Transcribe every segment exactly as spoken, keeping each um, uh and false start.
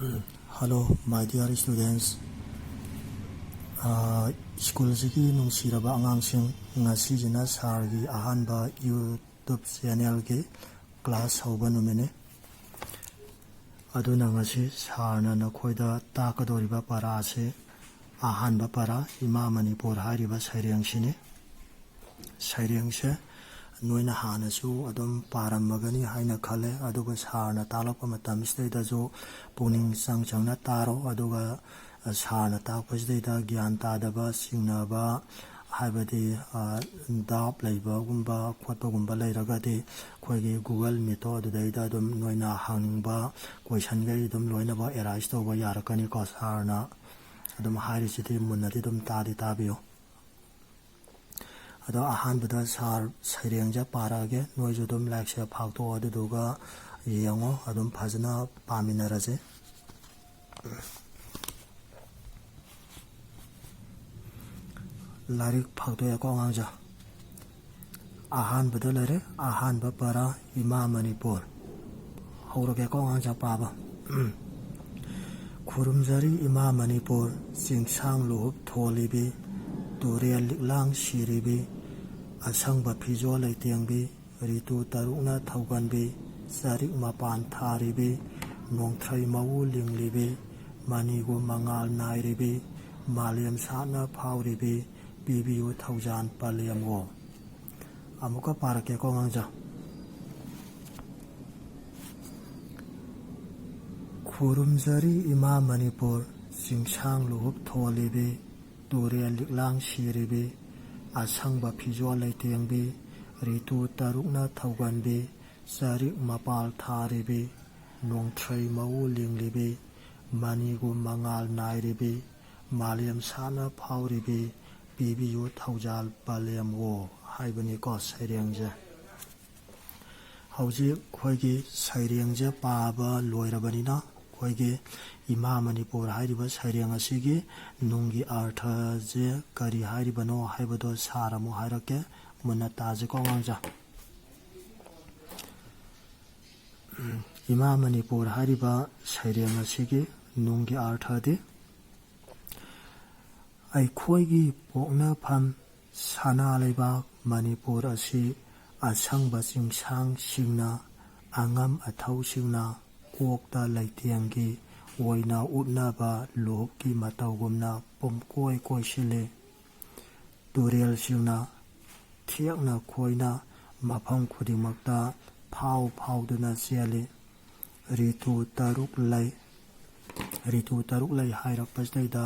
Hello, my dear students. ꯑꯥ, ꯁ꯭ꯀꯨꯜꯁꯤꯒꯤ ꯅꯨꯡꯁꯤꯔꯕ ꯑꯉꯥꯡꯁꯤꯡ, ꯉꯁꯤꯁꯤꯅ ꯁꯥꯔꯒꯤ ꯑꯍꯥꯟꯕ YouTube ꯆꯦꯅꯦꯜꯒꯤ ꯀ꯭ꯂꯥꯁ ꯍꯧꯕ ꯅꯨꯃꯤꯠꯅꯤ꯫ ꯑꯗꯨꯅ ꯉꯁꯤ ꯁꯥꯔꯅ ꯅꯈꯣꯏꯗ ꯇꯥꯛꯀꯗꯧꯔꯤꯕ ꯄꯔꯥꯁꯤ ꯑꯍꯥꯟꯕ ꯄꯔꯥ, ꯏꯃꯥ ꯃꯅꯤꯄꯨꯔ ꯍꯥꯏꯔꯤꯕ ꯁꯩꯔꯦꯡꯁꯤꯅꯤ꯫ ꯁꯩꯔꯦꯡꯁꯦ ꯅꯣꯏꯅ ꯍꯥꯟꯅꯁꯨ ꯑꯗꯨꯝ ꯄꯥꯔꯝꯃꯒꯅꯤ ꯍꯥꯏꯅ ꯈꯜꯂꯦ, ꯑꯗꯨꯒ ꯁꯥꯔꯅ ꯇꯥꯛꯂꯛꯄ ꯃꯇꯝꯁꯤꯗꯩꯗꯁꯨ ꯄꯨꯛꯅꯤꯡ ꯆꯪ ꯆꯪꯅ ꯇꯥꯔꯣ, ꯑꯗꯨꯒ ꯁꯥꯔꯅ ꯇꯥꯛꯄꯁꯤꯗꯩꯗ ꯒ꯭ꯌꯥꯟ ꯇꯥꯗꯕ, ꯆꯤꯡꯅꯕ, ꯍꯥꯏꯕꯗꯤ, ꯑ, ꯗꯥꯎꯠ ꯂꯩꯕꯒꯨꯝꯕ ꯈꯣꯠꯄꯒꯨꯝꯕ ꯂꯩꯔꯒꯗꯤ ꯑꯩꯈꯣꯏꯒꯤ Google Meetꯇꯣ ꯑꯗꯨꯗꯩꯗ ꯑꯗꯨꯝ ꯅꯣꯏꯅ ꯍꯪꯅꯤꯡꯕ ꯀꯣꯏꯁꯟꯈꯩ ꯑꯗꯨꯝ ꯂꯣꯏꯅꯃꯛ ꯑꯦꯔꯥꯏꯁ ꯇꯧꯕ ꯌꯥꯔꯛꯀꯅꯤꯀꯣ꯫ ꯁꯥꯔꯅ ꯑꯗꯨꯝ ꯍꯥꯏꯔꯤꯁꯤꯗꯤ ꯃꯨꯟꯅꯗꯤ ꯑꯗꯨꯝ ꯇꯥꯗꯤ ꯇꯥꯕꯤꯌꯨ꯫ ꯑꯗꯣ ꯑꯍꯥꯟꯕꯗ ꯁꯥꯔ ꯁꯩꯔꯦꯡꯁꯦ ꯄꯥꯔꯛꯑꯒꯦ, ꯅꯣꯏꯁꯨ ꯑꯗꯨꯝ ꯂꯥꯏꯔꯤꯛꯁꯦ ꯐꯥꯛꯇꯣꯛꯑꯣ, ꯑꯗꯨꯗꯨꯒ ꯌꯦꯡꯉꯣ, ꯑꯗꯨꯝ ꯐꯖꯅ ꯄꯥꯃꯤꯟꯅꯔꯁꯦ꯫ ꯂꯥꯏꯔꯤꯛ ꯐꯥꯛꯇꯣꯛꯑꯦꯀꯣ ꯑꯉꯥꯡꯁꯦ꯫ ꯑꯍꯥꯟꯕꯗ ꯂꯩꯔꯦ, ꯑꯍꯥꯟꯕ ꯄꯔꯥ, ꯏꯃꯥ ꯃꯅꯤꯄꯨꯔ꯫ ꯍꯧꯔꯒꯦꯀꯣ ꯑꯉꯥꯡꯁꯦ ꯄꯥꯕ꯫ ꯈꯨꯔꯨꯝꯖꯔꯤ ꯏꯃꯥ ꯃꯅꯤꯄꯨꯔ, ꯆꯤꯡꯁꯥꯡ ꯂꯨꯍꯨꯞ ꯊꯣꯜꯂꯤꯕꯤ, ꯇꯨꯔꯦꯜ ꯂꯤꯛꯂꯥꯡ ꯁꯤꯔꯤꯕꯤ, ꯑꯁꯪꯕ ꯐꯤꯖꯣꯜ ꯂꯩꯇꯦꯡꯕꯤ, ꯔꯤꯇꯨ ꯇꯔꯨꯛꯅ ꯊꯧꯒꯟꯕꯤ, ꯆꯔꯤꯛ ꯃꯄꯥꯟ ꯊꯥꯔꯤꯕꯤ, ꯅꯣꯡꯊ꯭ꯔꯩ ꯃꯎ ꯂꯤꯡꯂꯤꯕꯤ, ꯃꯅꯤꯒꯨꯝ ꯃꯉꯥꯜ ꯅꯥꯏꯔꯤꯕꯤ, ꯃꯥꯂꯦꯝ ꯁꯥꯠꯅ ꯐꯥꯎꯔꯤꯕꯤ, ꯄꯤꯕꯤꯌꯨ ꯊꯧꯖꯥꯜ ꯄꯂꯦꯝꯑꯣ꯫ ꯑꯃꯨꯛꯀ ꯄꯥꯔꯛꯀꯦꯀꯣ ꯑꯉꯥꯡꯖꯥ꯫ ꯈꯨꯔꯨꯝꯖꯔꯤ ꯏꯃꯥ ꯃꯅꯤꯄꯨꯔ, ꯆꯤꯡꯁꯥꯡ ꯂꯨꯍꯨꯞ ꯊꯣꯜꯂꯤꯕꯤ, ꯇꯨꯔꯦꯜ ꯂꯤꯛꯂꯥꯡ ꯁꯤꯔꯤꯕꯤ, ꯑꯁꯪꯕ ꯐꯤꯖꯣꯜ ꯂꯩꯇꯦꯡꯕꯤ, ꯔꯤꯇꯨ ꯇꯔꯨꯛꯅ ꯊꯧꯒꯟꯕꯤ, ꯆꯔꯤꯛ ꯃꯄꯥꯜ ꯊꯥꯔꯤꯕꯤ, ꯅꯣꯡꯊ꯭ꯔꯩ ꯃꯎ ꯂꯤꯡꯂꯤꯕꯤ, ꯃꯅꯤꯒꯨꯝ ꯃꯉꯥꯜ ꯅꯥꯏꯔꯤꯕꯤ, ꯃꯥꯂꯦꯝ ꯁꯥꯠꯅ ꯐꯥꯎꯔꯤꯕꯤ, ꯄꯤꯕꯤꯌꯨ ꯊꯧꯖꯥꯜ ꯄꯂꯦꯝꯑꯣ ꯍꯥꯏꯕꯅꯤꯀꯣ ꯁꯩꯔꯦꯡꯁꯦ꯫ ꯍꯧꯖꯤꯛ ꯑꯩꯈꯣꯏꯒꯤ ꯁꯩꯔꯦꯡꯁꯦ ꯄꯥꯕ ꯂꯣꯏꯔꯕꯅꯤꯅ, ꯑꯩꯈꯣꯏꯒꯤ ꯏꯃꯥ ꯃꯅꯤꯄꯨꯔ ꯍꯥꯏꯔꯤꯕ ꯁꯩꯔꯦꯡ ꯑꯁꯤꯒꯤ ꯅꯨꯡꯒꯤ ꯑꯥꯔꯊꯁꯦ ꯀꯔꯤ ꯍꯥꯏꯔꯤꯕꯅꯣ ꯍꯥꯏꯕꯗꯣ ꯁꯥꯔ ꯑꯃꯨꯛ ꯍꯥꯏꯔꯛꯀꯦ꯫ ꯃꯨꯟꯅ ꯇꯥꯁꯤꯀꯣ ꯑꯉꯥꯡꯁꯦ꯫ ꯏꯃꯥ ꯃꯅꯤꯄꯨꯔ ꯍꯥꯏꯔꯤꯕ ꯁꯩꯔꯦꯡ ꯑꯁꯤꯒꯤ ꯅꯨꯡꯒꯤ ꯑꯥꯔꯊꯗꯤ, ꯑꯩꯈꯣꯏꯒꯤ ꯄꯣꯛꯅꯐꯝ ꯁꯅꯥ ꯂꯩꯕꯥꯛ ꯃꯅꯤꯄꯨꯔ ꯑꯁꯤ ꯑꯁꯪꯕ ꯆꯤꯡꯁꯥꯡꯁꯤꯡꯅ, ꯑꯉꯝ ꯑꯊꯧꯁꯤꯡꯅ ꯀꯣꯛꯇ ꯂꯩꯇꯦꯡꯒꯤ ꯑꯣꯏꯅ ꯎꯠꯅꯕ ꯂꯨꯍꯨꯞꯀꯤ ꯃꯇꯧꯒꯨꯝꯅ ꯄꯨꯝꯀꯣꯏ ꯀꯣꯏꯁꯤꯜꯂꯤ꯫ ꯇꯨꯔꯦꯜꯁꯤꯡꯅ ꯊꯦꯛꯅ ꯈꯣꯏꯅ ꯃꯐꯝ ꯈꯨꯗꯤꯡꯃꯛꯇ ꯐꯥꯎ ꯐꯥꯎꯗꯨꯅ ꯆꯦꯜꯂꯤ꯫ ꯔꯤꯇꯨ ꯇꯔꯨꯛ ꯂꯩ꯫ ꯔꯤꯇꯨ ꯇꯔꯨꯛ ꯂꯩ ꯍꯥꯏꯔꯛꯄꯁꯤꯗꯩꯗ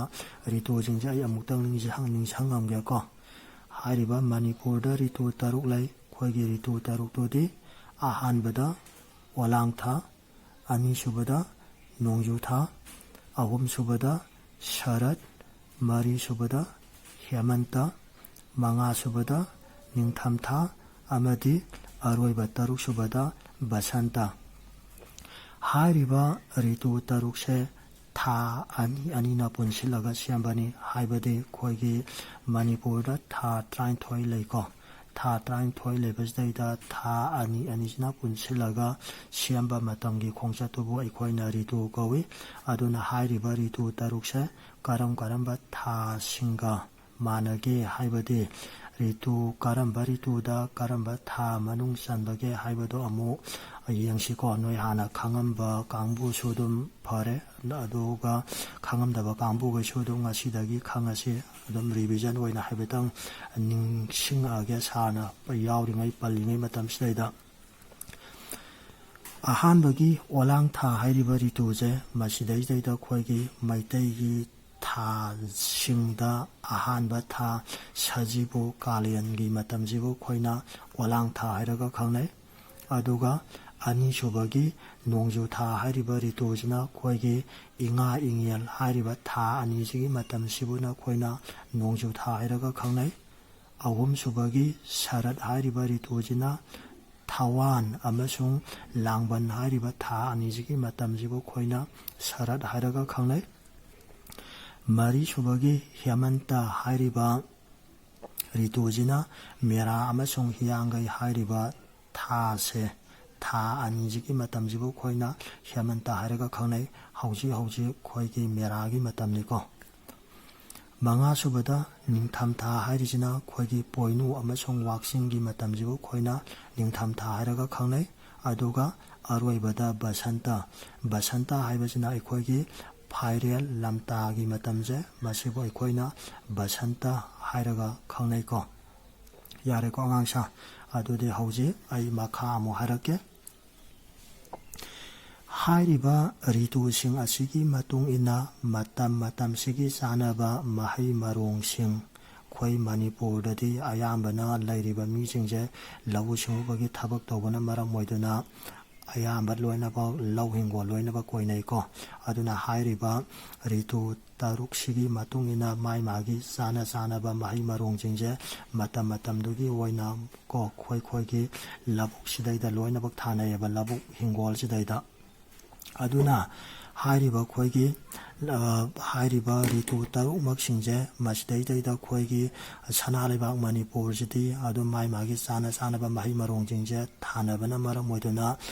ꯔꯤꯇꯨꯁꯤꯡꯁꯦ ꯑꯩ ꯑꯃꯨꯛꯇꯪ ꯅꯤꯡꯁꯤꯡ-, ꯅꯤꯡꯁꯤꯡꯉꯝꯒꯦꯀꯣ꯫ ꯍꯥꯏꯔꯤꯕ ꯃꯅꯤꯄꯨꯔꯗ ꯔꯤꯇꯨ ꯇꯔꯨꯛ ꯂꯩ꯫ ꯑꯩꯈꯣꯏꯒꯤ ꯔꯤꯇꯨ ꯇꯔꯨꯛꯇꯨꯗꯤ, ꯑꯍꯥꯟꯕꯗ ꯑꯣꯂꯥꯡꯊꯥ, ꯑꯅꯤꯁꯨꯕꯗ ꯅꯣꯡꯖꯨꯊꯥ, ꯑꯍꯨꯝꯁꯨꯕꯗ ꯁꯔꯠ, ꯃꯔꯤꯁꯨꯕꯗ ꯍꯦꯃꯟꯇ, ꯃꯉꯥꯁꯨꯕꯗ ꯅꯤꯡꯊꯝꯊꯥ ꯑꯃꯗꯤ ꯑꯔꯣꯏꯕ ꯇꯔꯨꯛꯁꯨꯕꯗ ꯕꯁꯟꯇ꯫ ꯍꯥꯏꯔꯤꯕ ꯔꯤꯇꯨ ꯇꯔꯨꯛꯁꯦ ꯊꯥ ꯑꯅꯤ ꯑꯅꯤꯅ ꯄꯨꯟꯁꯤꯜꯂꯒ ꯁꯦꯝꯕꯅꯤ꯫ ꯍꯥꯏꯕꯗꯤ ꯑꯩꯈꯣꯏꯒꯤ ꯃꯅꯤꯄꯨꯔꯗ ꯊꯥ ꯇꯔꯥꯅꯤꯊꯣꯏ ꯂꯩꯀꯣ꯫ ꯊꯥ ꯇꯔꯥꯅꯤꯊꯣꯏ ꯂꯩꯕꯁꯤꯗꯩꯗ ꯊꯥ ꯑꯅꯤ ꯑꯅꯤꯁꯤꯅ ꯄꯨꯟꯁꯤꯜꯂꯒ ꯁꯦꯝꯕ ꯃꯇꯝꯒꯤ ꯈꯣꯡꯆꯠꯇꯨꯕꯨ ꯑꯩꯈꯣꯏꯅ ꯔꯤꯇꯨ ꯀꯧꯏ꯫ ꯑꯗꯨꯅ ꯍꯥꯏꯔꯤꯕ ꯔꯤꯇꯨ ꯇꯔꯨꯛꯁꯦ ꯀꯔꯝ ꯀꯔꯝꯕ ꯊꯥꯁꯤꯡꯒ ꯃꯥꯟꯅꯒꯦ ꯍꯥꯏꯕꯗꯤ, ꯔꯤꯇꯨ ꯀꯔꯝꯕ ꯔꯤꯇꯨꯗ ꯀꯔꯝꯕ ꯊꯥ ꯃꯅꯨꯡ ꯆꯟꯕꯒꯦ ꯍꯥꯏꯕꯗꯣ ꯑꯃꯨꯛ ꯌꯦꯡꯁꯤꯀꯣ꯫ ꯅꯣꯏ ꯍꯥꯟꯅ ꯈꯪꯉꯝꯕ ꯀꯥꯡꯕꯨꯁꯨ ꯑꯗꯨꯝ ꯐꯔꯦ, ꯑꯗꯨꯒ ꯈꯪꯉꯝꯗꯕ ꯀꯥꯡꯕꯨꯈꯩꯁꯨ ꯑꯗꯨꯝ ꯉꯁꯤꯗꯒꯤ ꯈꯪꯉꯁꯤ꯫ ꯑꯗꯨꯝ ꯔꯤꯚꯤꯖꯟ ꯑꯣꯏꯅ ꯍꯥꯏꯐꯦꯠꯇꯪ ꯅꯤꯡꯁꯤꯡꯉꯛꯑꯒꯦ, ꯁꯥꯔꯅ ꯌꯥꯎꯔꯤꯉꯩ, ꯄꯜꯂꯤꯉꯩ ꯃꯇꯝꯁꯤꯗꯩꯗ꯫ ꯑꯍꯥꯟꯕꯒꯤ ꯑꯣꯂꯥꯡ ꯊꯥ ꯍꯥꯏꯔꯤꯕ ꯔꯤꯇꯨꯁꯦ, ꯃꯁꯤꯗꯩꯁꯤꯗꯩꯗ ꯑꯩꯈꯣꯏꯒꯤ ꯃꯩꯇꯩꯒꯤ ꯊꯥꯁꯤꯡꯗ ꯑꯍꯥꯟꯕ ꯊꯥ ꯁꯖꯤꯕꯨ, ꯀꯥꯂꯦꯟꯒꯤ ꯃꯇꯝꯁꯤꯕꯨ ꯑꯩꯈꯣꯏꯅ ꯑꯣꯂꯥꯡ ꯊꯥ ꯍꯥꯏꯔꯒ ꯈꯪꯅꯩ꯫ ꯑꯗꯨꯒ ꯑꯅꯤꯁꯨꯕꯒꯤ ꯅꯣꯡꯖꯨ ꯊꯥ ꯍꯥꯏꯔꯤꯕ ꯔꯤꯇꯨꯁꯤꯅ ꯑꯩꯈꯣꯏꯒꯤ ꯏꯉꯥ ꯏꯉꯦꯜ ꯍꯥꯏꯔꯤꯕ ꯊꯥ ꯑꯅꯤꯁꯤꯒꯤ ꯃꯇꯝꯁꯤꯕꯨꯅ ꯑꯩꯈꯣꯏꯅ ꯅꯣꯡꯖꯨ ꯊꯥ ꯍꯥꯏꯔꯒ ꯈꯪꯅꯩ꯫ ꯑꯍꯨꯝꯁꯨꯕꯒꯤ ꯁꯔꯠ ꯍꯥꯏꯔꯤꯕ ꯔꯤꯇꯨꯁꯤꯅ ꯊꯥꯋꯥꯟ ꯑꯃꯁꯨꯡ ꯂꯥꯡꯕꯟ ꯍꯥꯏꯔꯤꯕ ꯊꯥ ꯑꯅꯤꯁꯤꯒꯤ ꯃꯇꯝꯁꯤꯕꯨ ꯑꯩꯈꯣꯏꯅ ꯁꯔꯠ ꯍꯥꯏꯔꯒ ꯈꯪꯅꯩ꯫ ꯃꯔꯤꯁꯨꯕꯒꯤ ꯍꯦꯃꯟꯇ ꯍꯥꯏꯔꯤꯕ ꯔꯤꯇꯨꯁꯤꯅ ꯃꯦꯔꯥ ꯑꯃꯁꯨꯡ ꯍꯤꯌꯥꯡꯒꯩ ꯍꯥꯏꯔꯤꯕ ꯊꯥꯁꯦ, ꯊꯥ ꯑꯅꯤꯁꯤꯒꯤ ꯃꯇꯝꯁꯤꯕꯨ ꯑꯩꯈꯣꯏꯅ ꯍꯦꯃꯟꯇ ꯍꯥꯏꯔꯒ ꯈꯪꯅꯩ꯫ ꯍꯧꯖꯤꯛ ꯍꯧꯖꯤꯛ ꯑꯩꯈꯣꯏꯒꯤ ꯃꯦꯔꯥꯒꯤ ꯃꯇꯝꯅꯤꯀꯣ꯫ ꯃꯉꯥ ꯁꯨꯕꯗ ꯅꯤꯡꯊꯝꯊꯥ ꯍꯥꯏꯔꯤꯁꯤꯅ ꯑꯩꯈꯣꯏꯒꯤ ꯄꯣꯏꯅꯨ ꯑꯃꯁꯨꯡ ꯋꯥꯛꯆꯤꯡꯒꯤ ꯃꯇꯝꯁꯤꯕꯨ ꯑꯩꯈꯣꯏꯅ ꯅꯤꯡꯊꯝꯊꯥ ꯍꯥꯏꯔꯒ ꯈꯪꯅꯩ꯫ ꯑꯗꯨꯒ ꯑꯔꯣꯏꯕꯗ ꯕꯁꯟꯇ, ꯕꯁꯟꯇ ꯍꯥꯏꯕꯁꯤꯅ ꯑꯩꯈꯣꯏꯒꯤ ꯐꯥꯏꯔꯦꯜ ꯂꯝꯇꯥꯒꯤ ꯃꯇꯝꯁꯦ, ꯃꯁꯤꯕꯨ ꯑꯩꯈꯣꯏꯅ ꯕꯁꯟꯇ ꯍꯥꯏꯔꯒ ꯈꯪꯅꯩꯀꯣ꯫ ꯌꯥꯔꯦꯀꯣ ꯑꯉꯥꯡꯁꯥ? ꯑꯗꯨꯗꯤ ꯍꯧꯖꯤꯛ ꯑꯩ ꯃꯈꯥ ꯑꯃꯨꯛ ꯍꯥꯏꯔꯛꯀꯦ꯫ ꯍꯥꯏꯔꯤꯕ ꯔꯤꯇꯨꯁꯤꯡ ꯑꯁꯤꯒꯤ ꯃꯇꯨꯡ ꯏꯟꯅ ꯃꯇꯝ ꯃꯇꯝꯁꯤꯒꯤ ꯆꯥꯅꯕ ꯃꯍꯩ ꯃꯔꯣꯡꯁꯤꯡ ꯑꯩꯈꯣꯏ ꯃꯅꯤꯄꯨꯔꯗꯗꯤ ꯑꯌꯥꯝꯕꯅ ꯂꯩꯔꯤꯕ ꯃꯤꯁꯤꯡꯁꯦ ꯂꯧꯎ ꯁꯤꯡꯎꯕꯒꯤ ꯊꯕꯛ ꯇꯧꯕꯅ ꯃꯔꯝ ꯑꯣꯏꯗꯨꯅ ꯑꯌꯥꯝꯕ ꯂꯣꯏꯅꯃꯛ ꯂꯧ ꯍꯤꯡꯒꯣꯜ ꯂꯣꯏꯅꯃꯛ ꯀꯣꯏꯅꯩꯀꯣ꯫ ꯑꯗꯨꯅ ꯍꯥꯏꯔꯤꯕ ꯔꯤꯇꯨ ꯇꯔꯨꯛꯁꯤꯒꯤ ꯃꯇꯨꯡ ꯏꯟꯅ ꯃꯥꯏ ꯃꯥꯒꯤ ꯆꯥꯅ ꯆꯥꯅꯕ ꯃꯍꯩ ꯃꯔꯣꯡꯁꯤꯡꯁꯦ ꯃꯇꯝ ꯃꯇꯝꯗꯨꯒꯤ ꯑꯣꯏꯅ ꯀꯣ ꯑꯩꯈꯣꯏ ꯑꯩꯈꯣꯏꯒꯤ ꯂꯧꯕꯨꯛꯁꯤꯗꯩꯗ ꯂꯣꯏꯅꯃꯛ ꯊꯥꯅꯩꯌꯦꯕ, ꯂꯧꯕꯨꯛ ꯍꯤꯡꯒꯣꯜꯁꯤꯗꯩꯗ꯫ ꯑꯗꯨꯅ ꯍꯥꯏꯔꯤꯕ ꯑꯩꯈꯣꯏꯒꯤ, ꯑ, ꯍꯥꯏꯔꯤꯕ ꯔꯤꯇꯨ ꯇꯔꯨꯛꯃꯛꯁꯤꯡꯁꯦ ꯃꯁꯤꯗꯩꯗꯩꯗ ꯑꯩꯈꯣꯏꯒꯤ ꯁꯅꯥ ꯂꯩꯕꯥꯛ ꯃꯅꯤꯄꯨꯔꯁꯤꯗꯤ ꯑꯗꯨꯝ ꯃꯥꯏ ꯃꯥꯒꯤ ꯆꯥꯅ ꯆꯥꯅꯕ ꯃꯍꯩ ꯃꯔꯣꯡꯁꯤꯡꯁꯦ ꯊꯥꯅꯕꯅ ꯃꯔꯝ ꯑꯣꯏꯗꯨꯅ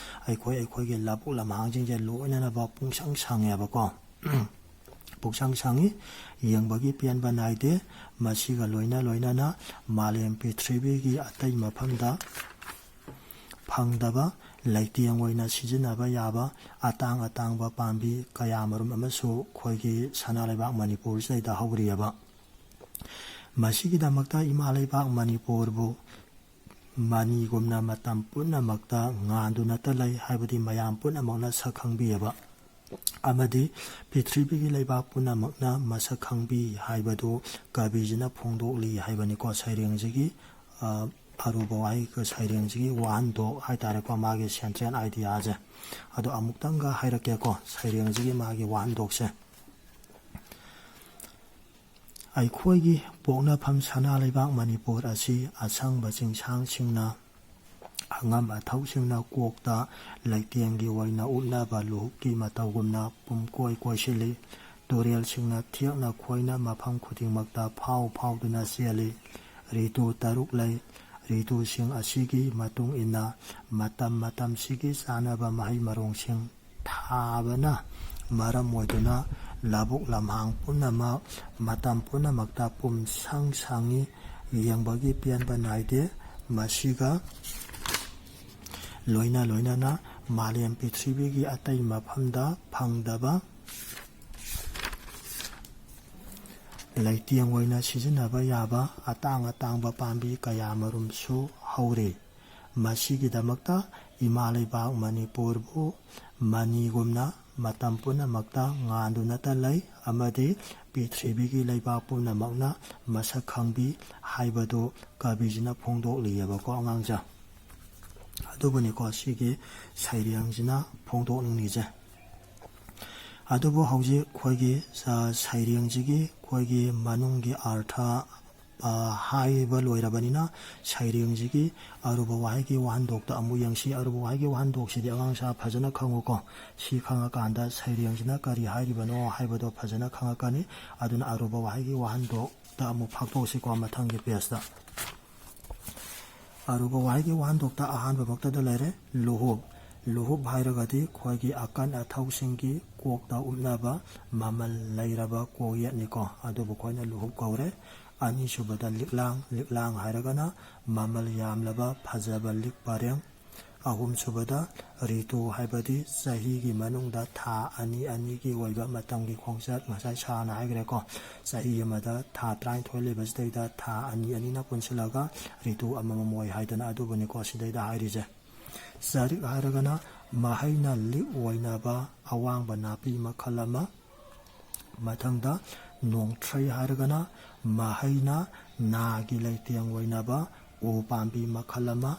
ꯑꯩꯈꯣꯏ ꯑꯩꯈꯣꯏꯒꯤ ꯂꯧꯕꯨꯛ ꯂꯝꯍꯥꯡꯁꯤꯡꯁꯦ ꯂꯣꯏꯅꯅꯕ ꯄꯨꯡꯁꯪ ꯁꯪꯉꯦꯕꯀꯣ꯫ ꯄꯨꯡꯁꯪ ꯁꯪꯉꯤ, ꯌꯦꯡꯕꯒꯤ ꯄꯦꯟꯕ ꯅꯥꯏꯗꯦ꯫ ꯃꯁꯤꯒ ꯂꯣꯏꯅ ꯂꯣꯏꯅꯅ ꯃꯥꯂꯦꯝ ꯄ꯭ꯔꯤꯊꯤꯕꯤꯒꯤ ꯑꯇꯩ ꯃꯐꯝꯗ ꯐꯪꯗꯕ, ꯂꯩꯇꯦꯡ ꯑꯣꯏꯅ ꯁꯤꯖꯤꯟꯅꯕ ꯌꯥꯕ ꯑꯇꯥꯡ ꯑꯇꯥꯡꯕ ꯄꯥꯝꯕꯤ ꯀꯌꯥ ꯃꯔꯨꯝ ꯑꯃꯁꯨ ꯑꯩꯈꯣꯏꯒꯤ ꯁꯅꯥ ꯂꯩꯕꯥꯛ ꯃꯅꯤꯄꯨꯔꯁꯤꯗꯩꯗ ꯍꯧꯔꯤꯑꯕ꯫ ꯃꯁꯤꯒꯤꯗꯃꯛꯇ ꯏꯃꯥ ꯂꯩꯕꯥꯛ ꯃꯅꯤꯄꯨꯔꯕꯨ ꯃꯅꯤꯒꯨꯝꯅ ꯃꯇꯝ ꯄꯨꯝꯅꯃꯛꯇ ꯉꯥꯟꯗꯨꯅꯇ ꯂꯩ ꯍꯥꯏꯕꯗꯤ ꯃꯌꯥꯝ ꯄꯨꯝꯅꯃꯛꯅ ꯁꯛ ꯈꯪꯕꯤꯑꯕ꯫ ꯑꯃꯗꯤ ꯄ꯭ꯔꯤꯊꯤꯕꯤꯒꯤ ꯂꯩꯕꯥꯛ ꯄꯨꯝꯅꯃꯛꯅ ꯃꯁꯛ ꯈꯪꯕꯤ ꯍꯥꯏꯕꯗꯨ ꯀꯕꯤꯁꯤꯅ ꯐꯣꯡꯗꯣꯛꯂꯤ ꯍꯥꯏꯕꯅꯤꯀꯣ꯫ ꯁꯩꯔꯦꯡꯁꯤꯒꯤ, ꯑ, ꯑꯔꯨꯕ ꯋꯥꯍꯩ, ꯁꯩꯔꯦꯡꯁꯤꯒꯤ ꯋꯥꯍꯟꯊꯣꯛ ꯍꯥꯏꯇꯥꯔꯦꯀꯣ, ꯃꯥꯒꯤ central ideaꯁꯦ꯫ ꯑꯗꯣ ꯑꯃꯨꯛꯇꯪꯒ ꯍꯥꯏꯔꯛꯀꯦꯀꯣ, ꯁꯩꯔꯦꯡꯁꯤꯒꯤ ꯃꯥꯒꯤ ꯋꯥꯍꯟꯊꯣꯛꯁꯦ꯫ ꯑꯩꯈꯣꯏꯒꯤ ꯄꯣꯛꯅꯐꯝ ꯁꯅꯥ ꯂꯩꯕꯥꯛ ꯃꯅꯤꯄꯨꯔ ꯑꯁꯤ ꯑꯁꯪꯕ ꯆꯤꯡꯁꯥꯡꯁꯤꯡꯅ, ꯑꯉꯝ ꯑꯊꯧꯁꯤꯡꯅ ꯀꯣꯛꯇ ꯂꯩꯇꯦꯡꯒꯤ ꯑꯣꯏꯅ ꯎꯞꯅꯕ ꯂꯨꯍꯨꯞꯀꯤ ꯃꯇꯧꯒꯨꯝꯅ ꯄꯨꯝꯀꯣꯏ ꯀꯣꯏꯁꯤꯜꯂꯤ꯫ ꯇꯨꯔꯦꯜꯁꯤꯡꯅ ꯊꯦꯛꯅ ꯈꯣꯏꯅ ꯃꯐꯝ ꯈꯨꯗꯤꯡꯃꯛꯇ ꯐꯥꯎ ꯐꯥꯎꯗꯨꯅ ꯆꯦꯜꯂꯤ꯫ ꯔꯤꯇꯨ ꯇꯔꯨꯛ ꯂꯩ꯫ ꯔꯤꯇꯨꯁꯤꯡ ꯑꯁꯤꯒꯤ ꯃꯇꯨꯡ ꯏꯟꯅ ꯃꯇꯝ ꯃꯇꯝꯁꯤꯒꯤ ꯆꯥꯅꯕ ꯃꯍꯩ ꯃꯔꯣꯡꯁꯤꯡ ꯊꯥꯕꯅ ꯃꯔꯝ ꯑꯣꯏꯗꯨꯅ ꯂꯧꯕꯨꯛ ꯂꯝꯍꯥꯡ ꯄꯨꯝꯅꯃꯛ ꯃꯇꯝ ꯄꯨꯝꯅꯃꯛꯇ ꯄꯨꯝꯁꯪ ꯁꯪꯉꯤ, ꯌꯦꯡꯕꯒꯤ ꯄꯦꯟꯕ ꯅꯥꯏꯗꯦ꯫ ꯃꯁꯤꯒ ꯂꯣꯏꯅ ꯂꯣꯏꯅꯅ ꯃꯥꯂꯦꯝ ꯄ꯭ꯔꯤꯊꯤꯕꯤꯒꯤ ꯑꯇꯩ ꯃꯐꯝꯗ ꯐꯪꯗꯕ ꯂꯩꯇꯦꯡ ꯑꯣꯏꯅ ꯁꯤꯖꯤꯟꯅꯕ ꯌꯥꯕ ꯑꯇꯥꯡ ꯑꯇꯥꯡꯕ ꯄꯥꯝꯕꯤ ꯀꯌꯥ ꯃꯔꯨꯝꯁꯨ ꯍꯧꯔꯤ꯫ ꯃꯁꯤꯒꯤꯗꯃꯛꯇ ꯏꯃꯥ ꯂꯩꯕꯥꯛ ꯃꯅꯤꯄꯨꯔꯕꯨ ꯃꯅꯤꯒꯨꯝꯅ ꯃꯇꯝ ꯄꯨꯝꯅꯃꯛꯇ ꯉꯥꯟꯗꯨꯅꯇ ꯂꯩ ꯑꯃꯗꯤ ꯄ꯭ꯔꯤꯊꯤꯕꯤꯒꯤ ꯂꯩꯕꯥꯛ ꯄꯨꯝꯅꯃꯛꯅ ꯃꯁꯛ ꯈꯪꯕꯤ ꯍꯥꯏꯕꯗꯨ ꯀꯕꯤꯁꯤꯅ ꯐꯣꯡꯗꯣꯛꯂꯤꯑꯕꯀꯣ ꯑꯉꯥꯡꯁꯦ꯫ ꯑꯗꯨꯕꯨꯅꯤꯀꯣ ꯁꯤꯒꯤ ꯁꯩꯔꯦꯡꯁꯤꯅ ꯐꯣꯡꯗꯣꯛꯅꯤꯡꯂꯤꯁꯦ꯫ ꯑꯗꯨꯕꯨ ꯍꯧꯖꯤꯛ ꯑꯩꯈꯣꯏꯒꯤ, ꯑ, ꯁꯩꯔꯦꯡꯁꯤꯒꯤ ꯑꯩꯈꯣꯏꯒꯤ ꯃꯅꯨꯡꯒꯤ ꯑꯥꯔꯊ, ꯑ, ꯍꯥꯏꯕ ꯂꯣꯏꯔꯕꯅꯤꯅ ꯁꯩꯔꯦꯡꯁꯤꯒꯤ ꯑꯔꯨꯕ ꯋꯥꯍꯩꯒꯤ ꯋꯥꯍꯟꯊꯣꯛꯇ ꯑꯃꯨꯛ ꯌꯦꯡꯁꯤ꯫ ꯑꯔꯨꯕ ꯋꯥꯍꯩꯒꯤ ꯋꯥꯍꯟꯊꯣꯛꯁꯤꯗꯤ ꯑꯉꯥꯡꯁꯥ ꯐꯖꯅ ꯈꯪꯉꯨꯀꯣ꯫ ꯁꯤ ꯈꯪꯉꯀꯥꯟꯗ ꯁꯩꯔꯦꯡꯁꯤꯅ ꯀꯔꯤ ꯍꯥꯏꯔꯤꯕꯅꯣ ꯍꯥꯏꯕꯗꯣ ꯐꯖꯅ ꯈꯪꯉꯛꯀꯅꯤ꯫ ꯑꯗꯨꯅ ꯑꯔꯨꯕ ꯋꯥꯍꯩꯒꯤ ꯋꯥꯍꯟꯊꯣꯛꯇ ꯑꯃꯨꯛ ꯐꯥꯛꯇꯣꯛꯁꯤꯀꯣ ꯃꯊꯪꯒꯤ ꯄꯦꯖꯇ꯫ ꯑꯔꯨꯕ ꯋꯥꯍꯩꯒꯤ ꯋꯥꯍꯟꯊꯣꯛꯇ ꯑꯍꯥꯟꯕꯃꯛꯇꯗ ꯂꯩꯔꯦ ꯂꯨꯍꯨꯞ꯫ ꯂꯨꯍꯨꯞ ꯍꯥꯏꯔꯒꯗꯤ ꯑꯩꯈꯣꯏꯒꯤ ꯑꯀꯟ ꯑꯊꯧꯁꯤꯡꯒꯤ ꯀꯣꯛꯇ ꯎꯞꯅꯕ ꯃꯃꯜ ꯂꯩꯔꯕ ꯀꯣꯛꯌꯦꯠꯅꯤꯀꯣ꯫ ꯑꯗꯨꯕꯨ ꯑꯩꯈꯣꯏꯅ ꯂꯨꯍꯨꯞ ꯀꯧꯔꯦ꯫ ꯑꯅꯤꯁꯨꯕꯗ ꯂꯤꯛꯂꯥꯡ꯫ ꯂꯤꯛꯂꯥꯡ ꯍꯥꯏꯔꯒꯅ ꯃꯃꯜ ꯌꯥꯝꯂꯕ ꯐꯖꯕ ꯂꯤꯛ ꯄꯔꯦꯡ꯫ ꯑꯍꯨꯝꯁꯨꯕꯗ ꯔꯤꯇꯨ ꯍꯥꯏꯕꯗꯤ ꯆꯍꯤꯒꯤ ꯃꯅꯨꯡꯗ ꯊꯥ ꯑꯅꯤ ꯑꯅꯤꯒꯤ ꯑꯣꯏꯕ ꯃꯇꯝꯒꯤ ꯈꯣꯡꯆꯠ, ꯉꯁꯥꯏ ꯁꯥꯔꯅ ꯍꯥꯏꯈ꯭ꯔꯦꯀꯣ꯫ ꯆꯍꯤ ꯑꯃꯗ ꯊꯥ ꯇꯔꯥꯅꯤꯊꯣꯏ ꯂꯩꯕꯁꯤꯗꯩꯗ ꯊꯥ ꯑꯅꯤ ꯑꯅꯤꯅ ꯄꯨꯟꯁꯤꯜꯂꯒ ꯔꯤꯇꯨ ꯑꯃꯃꯝ ꯑꯣꯏ ꯍꯥꯏꯗꯅ ꯑꯗꯨꯕꯨꯅꯤꯀꯣ ꯁꯤꯗꯩꯗ ꯍꯥꯏꯔꯤꯁꯦ꯫ ꯆꯔꯤꯛ ꯍꯥꯏꯔꯒꯅ ꯃꯍꯩꯅ ꯂꯤꯛ ꯑꯣꯏꯅꯕ ꯑꯋꯥꯡꯕ ꯅꯥꯄꯤ ꯃꯈꯜ ꯑꯃ꯫ ꯃꯊꯪꯗ ꯅꯣꯡꯊ꯭ꯔꯩ ꯍꯥꯏꯔꯒꯅ ꯃꯍꯩꯅ ꯅꯥꯒꯤ ꯂꯩꯇꯦꯡ ꯑꯣꯏꯅꯕ ꯎ ꯄꯥꯝꯕꯤ ꯃꯈꯜ ꯑꯃ꯫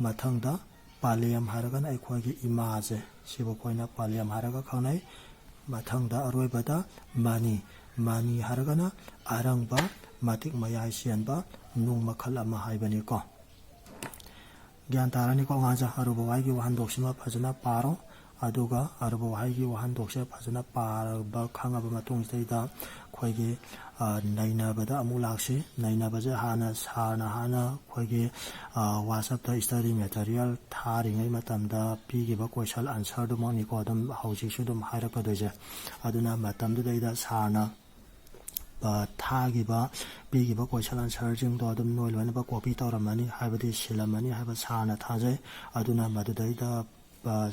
ꯃꯊꯪꯗ ꯄꯥꯂꯦꯝ ꯍꯥꯏꯔꯒꯅ ꯑꯩꯈꯣꯏꯒꯤ ꯏꯃꯥꯁꯦ, ꯁꯤꯕꯨ ꯑꯩꯈꯣꯏꯅ ꯄꯥꯂꯦꯝ ꯍꯥꯏꯔꯒ ꯈꯪꯅꯩ꯫ ꯃꯊꯪꯗ ꯑꯔꯣꯏꯕꯗ ꯃꯅꯤ꯫ ꯃꯅꯤ ꯍꯥꯏꯔꯒꯅ ꯑꯔꯪꯕ, ꯃꯇꯤꯛ ꯃꯌꯥꯏ ꯆꯦꯟꯕ ꯅꯨꯡ ꯃꯈꯜ ꯑꯃ ꯍꯥꯏꯕꯅꯤꯀꯣ꯫ ꯒ꯭ꯌꯥꯟ ꯇꯥꯔꯅꯤꯀꯣ ꯑꯉꯥꯡꯁꯦ? ꯑꯔꯨꯕ ꯋꯥꯍꯩꯒꯤ ꯋꯥꯍꯟꯊꯣꯛꯁꯤꯃ ꯐꯖꯅ ꯄꯥꯔꯣ꯫ ꯑꯗꯨꯒ ꯑꯔꯨꯕ ꯋꯥꯍꯩꯒꯤ ꯋꯥꯍꯟꯊꯣꯛꯁꯦ ꯐꯖꯅ ꯄꯥꯔꯕ, ꯈꯪꯉꯕ ꯃꯇꯨꯡꯁꯤꯗꯩꯗ ꯑꯩꯈꯣꯏꯒꯤ ꯅꯩꯅꯕꯗ ꯑꯃꯨꯛ ꯂꯥꯛꯁꯤ꯫ ꯅꯩꯅꯕꯁꯦ ꯍꯥꯟꯅ ꯁꯥꯔꯅ ꯍꯥꯟꯅ ꯑꯩꯈꯣꯏꯒꯤ ꯋꯥꯆꯞꯇ ꯁ꯭ꯇꯗꯤ ꯃꯦꯇꯔꯤꯌꯦꯜ ꯊꯥꯔꯤꯉꯩ ꯃꯇꯝꯗ ꯄꯤꯈꯤꯕ ꯀꯣꯏꯁꯟ ꯑꯟꯁꯔꯗꯨꯃꯛꯅꯤꯀꯣ ꯑꯗꯨꯝ ꯍꯧꯖꯤꯛꯁꯨ ꯑꯗꯨꯝ ꯍꯥꯏꯔꯛꯀꯗꯣꯏꯁꯦ꯫ ꯑꯗꯨꯅ ꯃꯇꯝꯗꯨꯗꯩꯗ ꯁꯥꯔꯅ ꯊꯥꯈꯤꯕ, ꯄꯤꯈꯤꯕ ꯀꯣꯏꯁꯟ ꯑꯟꯁꯔꯁꯤꯡꯗꯣ ꯑꯗꯨꯝ ꯅꯣꯏ ꯂꯣꯏꯅꯃꯛ ꯀꯣꯄꯤ ꯇꯧꯔꯝꯃꯅꯤ, ꯍꯥꯏꯕꯗꯤ ꯁꯤꯜꯂꯝꯃꯅꯤ ꯍꯥꯏꯕ ꯁꯥꯔꯅ ꯊꯥꯖꯩ꯫ ꯑꯗꯨꯅ ꯃꯗꯨꯗꯩꯗ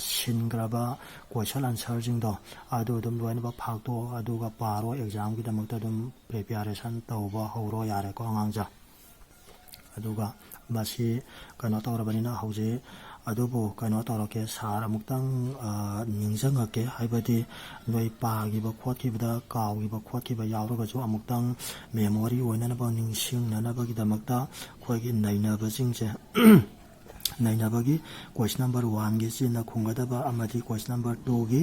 ꯁꯤꯟꯈ꯭ꯔꯕ ꯀꯣꯏꯁꯟ ꯑꯟꯁꯔꯁꯤꯡꯗꯣ ꯑꯗꯨ ꯑꯗꯨꯝ ꯂꯣꯏꯅꯃꯛ ꯐꯥꯛꯇꯣꯛꯑꯣ, ꯑꯗꯨꯒ ꯄꯥꯔꯣ꯫ ꯑꯦꯛꯖꯥꯝꯒꯤꯗꯃꯛꯇ ꯑꯗꯨꯝ ꯄ꯭ꯔꯤꯄꯦꯔꯦꯁꯟ ꯇꯧꯕ ꯍꯧꯔꯣ ꯌꯥꯔꯦꯀꯣ ꯑꯉꯥꯡꯁꯦ꯫ ꯑꯗꯨꯒ ꯃꯁꯤ ꯀꯩꯅꯣ ꯇꯧꯔꯕꯅꯤꯅ ꯍꯧꯖꯤꯛ ꯑꯗꯨꯕꯨ ꯀꯩꯅꯣ ꯇꯧꯔꯛꯀꯦ, ꯁꯥꯔ ꯑꯃꯨꯛꯇꯪ ꯅꯤꯡꯁꯤꯡꯉꯛꯀꯦ꯫ ꯍꯥꯏꯕꯗꯤ ꯅꯣꯏ ꯄꯥꯈꯤꯕ ꯈꯣꯠꯈꯤꯕꯗ ꯀꯥꯎꯈꯤꯕ ꯈꯣꯠꯈꯤꯕ ꯌꯥꯎꯔꯒꯁꯨ ꯑꯃꯨꯛꯇꯪ ꯃꯦꯃꯣꯔꯤ ꯑꯣꯏꯅꯅꯕ, ꯅꯤꯡꯁꯤꯡꯅꯅꯕꯒꯤꯗꯃꯛꯇ ꯑꯩꯈꯣꯏꯒꯤ ꯅꯩꯅꯕꯁꯤꯡꯁꯦ ꯅꯩꯅꯕꯒꯤ ꯀꯣꯏꯁꯟ ꯅꯝꯕꯔ ꯋꯥꯟꯒꯤ ꯆꯤꯟꯅ ꯈꯨꯝꯒꯗꯕ ꯑꯃꯗꯤ ꯀꯣꯏꯁꯟ ꯅꯝꯕꯔ ꯇꯨꯒꯤ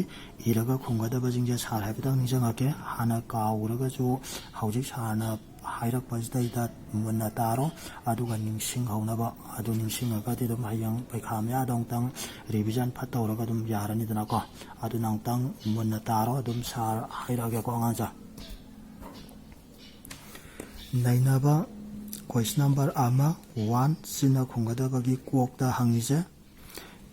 ꯏꯔꯒ ꯈꯨꯝꯒꯗꯕꯁꯤꯡꯁꯦ ꯁꯥꯔ ꯍꯥꯏꯐꯦꯠꯇꯪ ꯅꯤꯡꯁꯤꯡꯉꯛꯀꯦ꯫ ꯍꯥꯟꯅ ꯀꯥꯎꯔꯒꯁꯨ ꯍꯧꯖꯤꯛ ꯁꯥꯔꯅ ꯍꯥꯏꯔꯛꯄꯁꯤꯗꯩꯗ ꯃꯨꯟꯅ ꯇꯥꯔꯣ, ꯑꯗꯨꯒ ꯅꯤꯡꯁꯤꯡꯍꯧꯅꯕ꯫ ꯑꯗꯨ ꯅꯤꯡꯁꯤꯡꯉꯒꯗꯤ ꯑꯗꯨꯝ ꯍꯌꯦꯡ ꯄꯩꯈꯥ ꯃꯌꯥꯗ ꯑꯃꯨꯛꯇꯪ ꯔꯤꯚꯤꯖꯟ ꯐꯠ ꯇꯧꯔꯒ ꯑꯗꯨꯝ ꯌꯥꯔꯅꯤꯗꯅꯀꯣ꯫ ꯑꯗꯨꯅ ꯑꯃꯨꯛꯇꯪ ꯃꯨꯟꯅ ꯇꯥꯔꯣ꯫ ꯑꯗꯨꯝ ꯁꯥꯔ ꯍꯥꯏꯔꯛꯑꯒꯦꯀꯣ ꯑꯉꯥꯡꯁꯦ꯫ ꯅꯩꯅꯕ ꯀꯣꯏꯁꯟ ꯅꯝꯕꯔ ꯑꯃ, ꯋꯥꯟ, ꯆꯤꯟꯅ ꯈꯨꯝꯒꯗꯕꯒꯤ ꯀꯣꯛꯇ ꯍꯪꯉꯤꯁꯦ,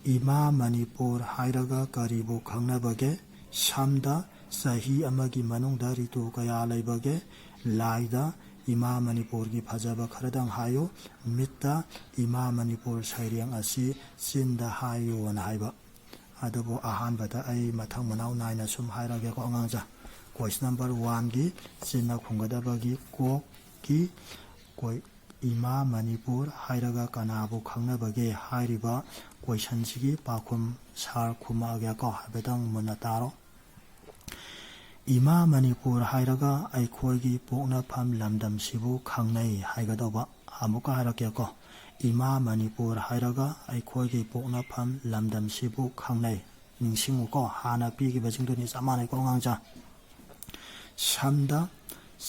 ꯏꯃꯥ ꯃꯅꯤꯄꯨꯔ ꯍꯥꯏꯔꯒ ꯀꯔꯤꯕꯨ ꯈꯪꯅꯕꯒꯦ? ꯁꯝꯗ ꯆꯍꯤ ꯑꯃꯒꯤ ꯃꯅꯨꯡꯗ ꯔꯤꯇꯨ ꯀꯌꯥ ꯂꯩꯕꯒꯦ? ꯂꯥꯏꯗ ꯏꯃꯥ ꯃꯅꯤꯄꯨꯔꯒꯤ ꯐꯖꯕ ꯈꯔꯗꯪ ꯍꯥꯏꯌꯨ꯫ ꯃꯤꯠꯇ ꯏꯃꯥ ꯃꯅꯤꯄꯨꯔ ꯁꯩꯔꯦꯡ ꯑꯁꯤ ꯆꯤꯟꯗ ꯍꯥꯏꯌꯨꯅ ꯍꯥꯏꯕ꯫ ꯑꯗꯨꯕꯨ ꯑꯍꯥꯟꯕꯗ ꯑꯩ ꯃꯊꯪ ꯃꯅꯥꯎ ꯅꯥꯏꯅ ꯁꯨꯝ ꯍꯥꯏꯔꯒꯦꯀꯣ ꯑꯉꯥꯡꯁꯦ꯫ ꯀꯣꯏꯁꯟ ꯅꯝꯕꯔ ꯋꯥꯟꯒꯤ ꯆꯤꯟꯅ ꯈꯨꯝꯒꯗꯕꯒꯤ ꯀꯣꯛꯀꯤ ꯀꯣꯏ-, ꯏꯃꯥ ꯃꯅꯤꯄꯨꯔ ꯍꯥꯏꯔꯒ ꯀꯅꯥꯕꯨ ꯈꯪꯅꯕꯒꯦ ꯍꯥꯏꯔꯤꯕ ꯀꯣꯏꯁꯟꯁꯤꯒꯤ ꯄꯥꯎꯈꯨꯝ ꯁꯥꯔ ꯈꯨꯝꯃꯛꯑꯒꯦꯀꯣ, ꯍꯥꯏꯐꯦꯠꯇꯪ ꯃꯨꯟꯅ ꯇꯥꯔꯣ꯫ ꯏꯃꯥ ꯃꯅꯤꯄꯨꯔ ꯍꯥꯏꯔꯒ ꯑꯩꯈꯣꯏꯒꯤ ꯄꯣꯛꯅꯐꯝ ꯂꯝꯗꯝꯁꯤꯕꯨ ꯈꯪꯅꯩ ꯍꯥꯏꯒꯗꯧꯕ꯫ ꯑꯃꯨꯛꯀ ꯍꯥꯏꯔꯛꯀꯦꯀꯣ꯫ ꯏꯃꯥ ꯃꯅꯤꯄꯨꯔ ꯍꯥꯏꯔꯒ ꯑꯩꯈꯣꯏꯒꯤ ꯄꯣꯛꯅꯐꯝ ꯂꯝꯗꯝꯁꯤꯕꯨ ꯈꯪꯅꯩ꯫ ꯅꯤꯡꯁꯤꯡꯉꯨꯀꯣ, ꯍꯥꯟꯅ ꯄꯤꯈꯤꯕꯁꯤꯡꯗꯨꯅꯤ ꯆꯞ ꯃꯥꯟꯅꯩꯀꯣ ꯑꯉꯥꯡꯁꯦ꯫ ꯁꯝꯗ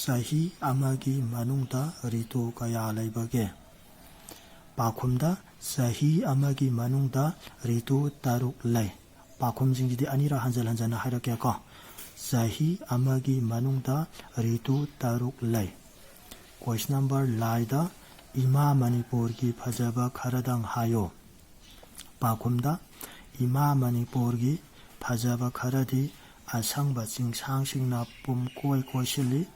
ꯆꯍꯤ ꯑꯃꯒꯤ ꯃꯅꯨꯡꯗ ꯔꯤꯇꯨ ꯀꯌꯥ ꯂꯩꯕꯒꯦ? ꯄꯥꯎꯈꯨꯝꯗ ꯆꯍꯤ ꯑꯃꯒꯤ ꯃꯅꯨꯡꯗ ꯔꯤꯇꯨ ꯇꯔꯨꯛ ꯂꯩ꯫ ꯄꯥꯎꯈꯨꯝꯁꯤꯡꯁꯤꯗꯤ ꯑꯅꯤꯔꯛ ꯍꯟꯖꯤꯟ ꯍꯟꯖꯤꯟꯅ ꯍꯥꯏꯔꯛꯀꯦꯀꯣ꯫ ꯆꯍꯤ ꯑꯃꯒꯤ ꯃꯅꯨꯡꯗ ꯔꯤꯇꯨ ꯇꯔꯨꯛ ꯂꯩ꯫ Question number ꯂꯥꯏꯗ ꯏꯃꯥ ꯃꯅꯤꯄꯨꯔꯒꯤ ꯐꯖꯕ ꯈꯔꯗꯪ ꯍꯥꯏꯌꯣ꯫ ꯄꯥꯎꯈꯨꯝꯗ, ꯏꯃꯥ ꯃꯅꯤꯄꯨꯔꯒꯤ ꯐꯖꯕ ꯈꯔꯗꯤ ꯑꯁꯪꯕ ꯆꯤꯡꯁꯥꯡꯁꯤꯡꯅ ꯄꯨꯝꯀꯣꯏ ꯀꯣꯏꯁꯤꯜꯂꯤ,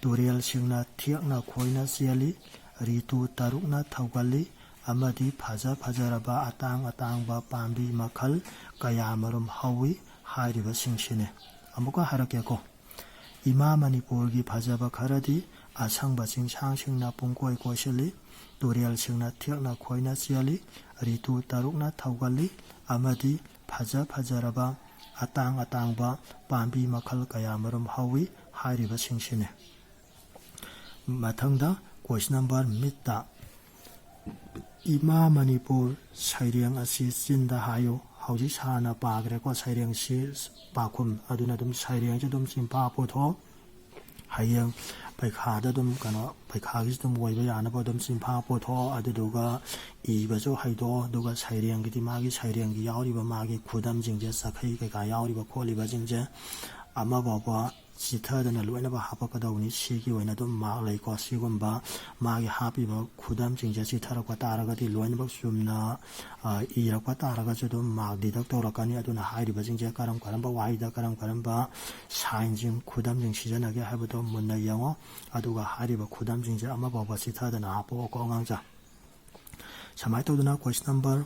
ꯇꯨꯔꯦꯜꯁꯤꯡꯅ ꯊꯦꯛꯅ ꯈꯣꯏꯅ ꯆꯦꯜꯂꯤ, ꯔꯤꯇꯨ ꯇꯔꯨꯛꯅ ꯊꯧꯒꯜꯂꯤ ꯑꯃꯗꯤ ꯐꯖ ꯐꯖꯔꯕ ꯑꯇꯥꯡ ꯑꯇꯥꯡꯕ ꯄꯥꯝꯕꯤ ꯃꯈꯜ ꯀꯌꯥꯃꯔꯨꯝ ꯍꯧꯏ ꯍꯥꯏꯔꯤꯕꯁꯤꯡꯁꯤꯅꯤ꯫ ꯑꯃꯨꯛꯀ ꯍꯥꯏꯔꯛꯀꯦꯀꯣ꯫ ꯏꯃꯥ ꯃꯅꯤꯄꯨꯔꯒꯤ ꯐꯖꯕ ꯈꯔꯗꯤ ꯑꯁꯪꯕ ꯆꯤꯡꯁꯥꯡꯁꯤꯡꯅ ꯄꯨꯡꯀꯣꯏ ꯀꯣꯏꯁꯤꯜꯂꯤ, ꯇꯨꯔꯦꯜꯁꯤꯡꯅ ꯊꯦꯛꯅ ꯈꯣꯏꯅ ꯆꯦꯜꯂꯤ, ꯔꯤꯇꯨ ꯇꯔꯨꯛꯅ ꯊꯧꯒꯜꯂꯤ ꯑꯃꯗꯤ ꯐꯖ ꯐꯖꯔꯕ ꯑꯇꯥꯡ ꯑꯇꯥꯡꯕ ꯄꯥꯝꯕꯤ ꯃꯈꯜ ꯀꯌꯥꯃꯔꯨꯝ ꯍꯧꯏ ꯍꯥꯏꯔꯤꯕꯁꯤꯡꯁꯤꯅꯤ꯫ ꯃꯊꯪꯗ question number ꯃꯤꯠꯇ ꯏꯃꯥ ꯃꯅꯤꯄꯨꯔ ꯁꯩꯔꯦꯡ ꯑꯁꯤ ꯆꯤꯟꯗ ꯍꯥꯏꯌꯨ꯫ ꯍꯧꯖꯤꯛ ꯁꯥꯔꯅ ꯄꯥꯈ꯭ꯔꯦꯀꯣ ꯁꯩꯔꯦꯡꯁꯤ, ꯄꯥꯎꯈꯨꯝ ꯑꯗꯨꯅ ꯑꯗꯨꯝ ꯁꯩꯔꯦꯡꯁꯤ ꯑꯗꯨꯝ ꯆꯤꯟꯐꯥ ꯄꯨꯊꯣꯛ꯫ ꯍꯌꯦꯡ ꯄꯩꯈꯥꯗ ꯑꯗꯨꯝ ꯀꯩꯅꯣ ꯄꯩꯈꯥꯒꯤꯁꯨ ꯑꯗꯨꯝ ꯑꯣꯏꯕ ꯌꯥꯅꯕ ꯑꯗꯨꯝ ꯆꯤꯟꯐꯥ ꯄꯨꯊꯣꯛꯑꯣ꯫ ꯑꯗꯨꯗꯨꯒ ꯏꯕꯁꯨ ꯍꯩꯗꯣꯛꯑꯣ꯫ ꯑꯗꯨꯒ ꯁꯩꯔꯦꯡꯒꯤꯗꯤ ꯃꯥꯒꯤ ꯁꯩꯔꯦꯡꯒꯤ ꯌꯥꯎꯔꯤꯕ ꯃꯥꯒꯤ ꯈꯨꯗꯝꯁꯤꯡꯁꯦ, ꯆꯈꯩ ꯀꯩꯀꯥ ꯌꯥꯎꯔꯤꯕ ꯈꯣꯠꯂꯤꯕꯁꯤꯡꯁꯦ ꯑꯃꯐꯥꯎꯕ ꯆꯤꯊꯗꯅ ꯂꯣꯏꯅꯃꯛ ꯍꯥꯞꯄꯛꯀꯗꯧꯕꯅꯤ꯫ ꯁꯤꯒꯤ ꯑꯣꯏꯅ ꯑꯗꯨꯝ ꯃꯥꯔꯛ ꯂꯩꯀꯣ꯫ ꯁꯤꯒꯨꯝꯕ ꯃꯥꯒꯤ ꯍꯥꯞꯄꯤꯕ ꯈꯨꯗꯝꯁꯤꯡꯁꯦ ꯆꯤꯊꯔꯛꯄ ꯇꯥꯔꯒꯗꯤ ꯂꯣꯏꯅꯃꯛ ꯆꯨꯝꯅ, ꯑ, ꯏꯔꯛꯄ ꯇꯥꯔꯒꯁꯨ ꯑꯗꯨꯝ ꯃꯥꯔꯛ deduct ꯇꯧꯔꯛꯀꯅꯤ꯫ ꯑꯗꯨꯅ ꯍꯥꯏꯔꯤꯕꯁꯤꯡꯁꯦ ꯀꯔꯝ ꯀꯔꯝꯕ ꯋꯥꯍꯩꯗ ꯀꯔꯝ ꯀꯔꯝꯕ ꯁꯥꯏꯟꯁꯤꯡ, ꯈꯨꯗꯝꯁꯤꯡ ꯁꯤꯖꯤꯟꯅꯒꯦ ꯍꯥꯏꯕꯗꯣ ꯃꯨꯟꯅ ꯌꯦꯡꯉꯣ꯫ ꯑꯗꯨꯒ ꯍꯥꯏꯔꯤꯕ ꯈꯨꯗꯝꯁꯤꯡꯁꯦ ꯑꯃꯐꯥꯎꯕ ꯆꯤꯊꯗꯅ ꯍꯥꯞꯄꯛꯑꯣꯀꯣ ꯑꯉꯥꯡꯁꯦ꯫ ꯁꯨꯃꯥꯏꯅ ꯇꯧꯗꯅ question number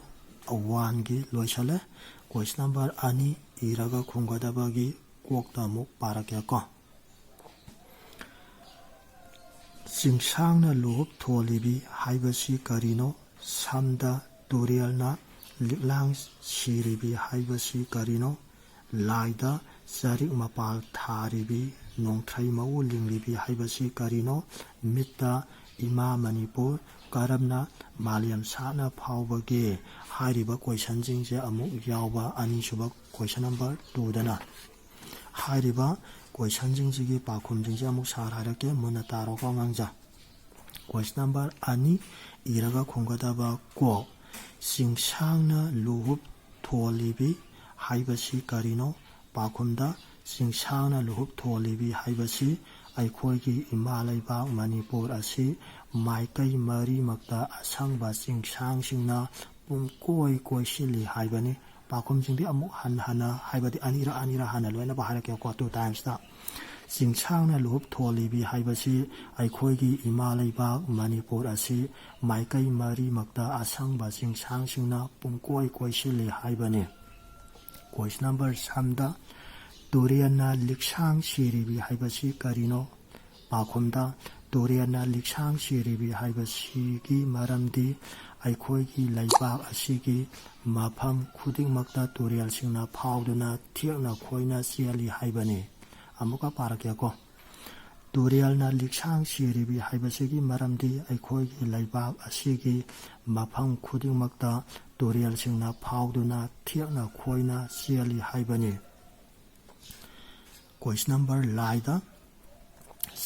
one ꯒꯤ ꯂꯣꯏꯁꯜꯂꯦ꯫ Question number ꯑꯅꯤ ꯏꯔꯒ ꯈꯨꯝꯒꯗꯕꯒꯤ ꯀꯣꯛꯇ ꯑꯃꯨꯛ ꯄꯥꯔꯛꯀꯦꯀꯣ꯫ ꯆꯤꯡꯁꯥꯡꯅ ꯂꯨꯍꯨꯞ ꯊꯣꯜꯂꯤꯕꯤ ꯍꯥꯏꯕꯁꯤ ꯀꯔꯤꯅꯣ? ꯁꯝꯗ ꯇꯨꯔꯦꯜꯅ ꯂꯤꯛꯂꯥꯡ ꯁꯤꯔꯤꯕꯤ ꯍꯥꯏꯕꯁꯤ ꯀꯔꯤꯅꯣ? ꯂꯥꯏꯗ ꯆꯔꯤꯛ ꯃꯄꯥꯜ ꯊꯥꯔꯤꯕꯤ, ꯅꯣꯡꯊ꯭ꯔꯩ ꯃꯎ ꯂꯤꯡꯂꯤꯕꯤ ꯍꯥꯏꯕꯁꯤ ꯀꯔꯤꯅꯣ? ꯃꯤꯠꯇ ꯏꯃꯥ ꯃꯅꯤꯄꯨꯔ ꯀꯔꯝꯅ ꯃꯥꯂꯦꯝ ꯁꯥꯠꯅ ꯐꯥꯎꯕꯒꯦ? ꯍꯥꯏꯔꯤꯕ questionꯁꯤꯡꯁꯦ ꯑꯃꯨꯛ ꯌꯥꯎꯕ ꯑꯅꯤꯁꯨꯕ question number two ꯗꯅ꯫ ꯍꯥꯏꯔꯤꯕ questionꯁꯤꯡꯁꯤꯒꯤ ꯄꯥꯎꯈꯨꯝꯁꯤꯡꯁꯦ ꯑꯃꯨꯛ ꯁꯥꯔ ꯍꯥꯏꯔꯛꯀꯦ, ꯃꯨꯟꯅ ꯇꯥꯔꯣꯀꯣ ꯑꯉꯥꯡꯖꯥ꯫ Question number ꯑꯅꯤ ꯏꯔꯒ ꯈꯨꯝꯒꯗꯕ ꯀꯣꯛ, ꯆꯤꯡꯁꯥꯡꯅ ꯂꯨꯍꯨꯞ ꯊꯣꯜꯂꯤꯕꯤ ꯍꯥꯏꯕꯁꯤ ꯀꯔꯤꯅꯣ? ꯄꯥꯎꯈꯨꯝꯗ, ꯆꯤꯡꯁꯥꯡꯅ ꯂꯨꯍꯨꯞ ꯊꯣꯜꯂꯤꯕꯤ ꯍꯥꯏꯕꯁꯤ ꯑꯩꯈꯣꯏꯒꯤ ꯏꯃꯥ ꯂꯩꯕꯥꯛ ꯃꯅꯤꯄꯨꯔ ꯑꯁꯤ ꯃꯥꯏꯀꯩ ꯃꯔꯤꯃꯛꯇ ꯑꯁꯪꯕ ꯆꯤꯡꯁꯥꯡꯁꯤꯡꯅ ꯄꯨꯡꯀꯣꯏ ꯀꯣꯏꯁꯤꯜꯂꯤ ꯍꯥꯏꯕꯅꯤ꯫ ꯄꯥꯎꯈꯨꯝꯁꯤꯡꯗꯤ ꯑꯃꯨꯛ ꯍꯟ ꯍꯟꯅ, ꯍꯥꯏꯕꯗꯤ ꯑꯅꯤꯔꯛ ꯑꯅꯤꯔꯛ ꯍꯟꯅ ꯂꯣꯏꯅꯃꯛ ꯍꯥꯏꯔꯛꯀꯦꯀꯣ, two timesꯇ꯫ ꯆꯤꯡꯁꯥꯡꯅ ꯂꯨꯍꯨꯞ ꯊꯣꯜꯂꯤꯕꯤ ꯍꯥꯏꯕꯁꯤ ꯑꯩꯈꯣꯏꯒꯤ ꯏꯃꯥ ꯂꯩꯕꯥꯛ ꯃꯅꯤꯄꯨꯔ ꯑꯁꯤ ꯃꯥꯏꯀꯩ ꯃꯔꯤꯃꯛꯇ ꯑꯁꯪꯕ ꯆꯤꯡꯁꯥꯡꯁꯤꯡꯅ ꯄꯨꯡꯀꯣꯏ ꯀꯣꯏꯁꯤꯜꯂꯤ ꯍꯥꯏꯕꯅꯤ꯫ Question number ꯁꯝꯗ, ꯇꯨꯔꯦꯜꯅ ꯂꯤꯛꯁꯥꯡ ꯁꯤꯔꯤꯕꯤ ꯍꯥꯏꯕꯁꯤ ꯀꯔꯤꯅꯣ? ꯄꯥꯎꯈꯨꯝꯗ, ꯇꯨꯔꯦꯜꯅ ꯂꯤꯛꯁꯥꯡ ꯁꯤꯔꯤꯕꯤ ꯍꯥꯏꯕꯁꯤꯒꯤ ꯃꯔꯝꯗꯤ ꯑꯩꯈꯣꯏꯒꯤ ꯂꯩꯕꯥꯛ ꯑꯁꯤꯒꯤ ꯃꯐꯝ ꯈꯨꯗꯤꯡꯃꯛꯇ ꯇꯨꯔꯦꯜꯁꯤꯡꯅ ꯐꯥꯎꯗꯨꯅ ꯊꯦꯛꯅ ꯈꯣꯏꯅ ꯆꯦꯜꯂꯤ ꯍꯥꯏꯕꯅꯤ꯫ ꯑꯃꯨꯛꯀ ꯄꯥꯔꯛꯀꯦꯀꯣ꯫ ꯇꯨꯔꯦꯜꯅ ꯂꯤꯛꯁꯥꯡ ꯁꯤꯔꯤꯕꯤ ꯍꯥꯏꯕꯁꯤꯒꯤ ꯃꯔꯝꯗꯤ ꯑꯩꯈꯣꯏꯒꯤ ꯂꯩꯕꯥꯛ ꯑꯁꯤꯒꯤ ꯃꯐꯝ ꯈꯨꯗꯤꯡꯃꯛꯇ ꯇꯨꯔꯦꯜꯁꯤꯡꯅ ꯐꯥꯎꯗꯨꯅ ꯊꯦꯛꯅ ꯈꯣꯏꯅ ꯆꯦꯜꯂꯤ ꯍꯥꯏꯕꯅꯤ꯫ Question number ꯂꯥꯏꯗ,